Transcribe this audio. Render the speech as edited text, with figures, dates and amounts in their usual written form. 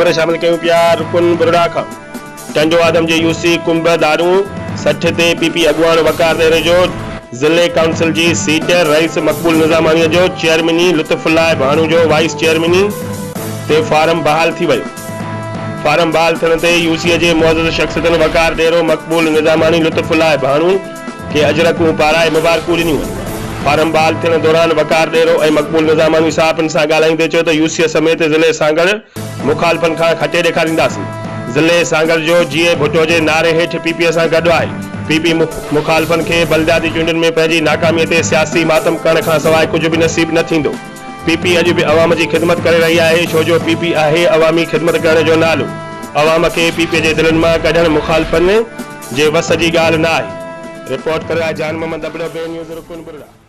خبر شامل ڪيون پيا رڪن برڙا کان ٽنڊو آدم جي يوسي ڪنب دارون 60 تي پي پي اڳواڻ وقار ڏهري جو ضلعي ڪائونسل جي سيٽ رئيس مقبول نظاماڻي جو چيئرميني لطف الله ڀاڻو جو وائيس چيئرميني تي فارم بحال ٿي ويو فارم بحال ٿيڻ تي يوسي جي معزز شخصيتن وقار ڏهرو مقبول نظاماڻي لطف الله ڀاڻو کي اجرڪون پارائي مبارڪون ڏنيون ويون. فارم بحال ٿيڻ دوران وقار ڏيرو ۽ مقبول نظاماڻي صحافين سان ڳالهائيندي چيو ته يوسيء سميت ضلعي سانگهڙ مخالفن کان کٽي ڏيکارينداسين. ضلعي سانگهڙ جو جيئي ڀٽو جي نعري هيٺ پي پي سان گڏ آهي. پي پي مخالفن کي بلدياتي چونڊن ۾ پنهنجي ناڪامي تي سياسي ماتم ڪرڻ کانسواء ڪجهه به نصيب نه ٿيندو. پي پي اڄ به عوام جي خدمت ڪري رهي آهي ڇو جو پي پي آهي عوامي خدمت ڪرڻ جو نالو. عوام کي پي پي جي دلين مان ڪڍڻ مخالفن جي وس جي ڳالهه نه آهي. رپورٽ ڪري آهي جان محمد ابڙو، بي نيوز، رڪن برڙا.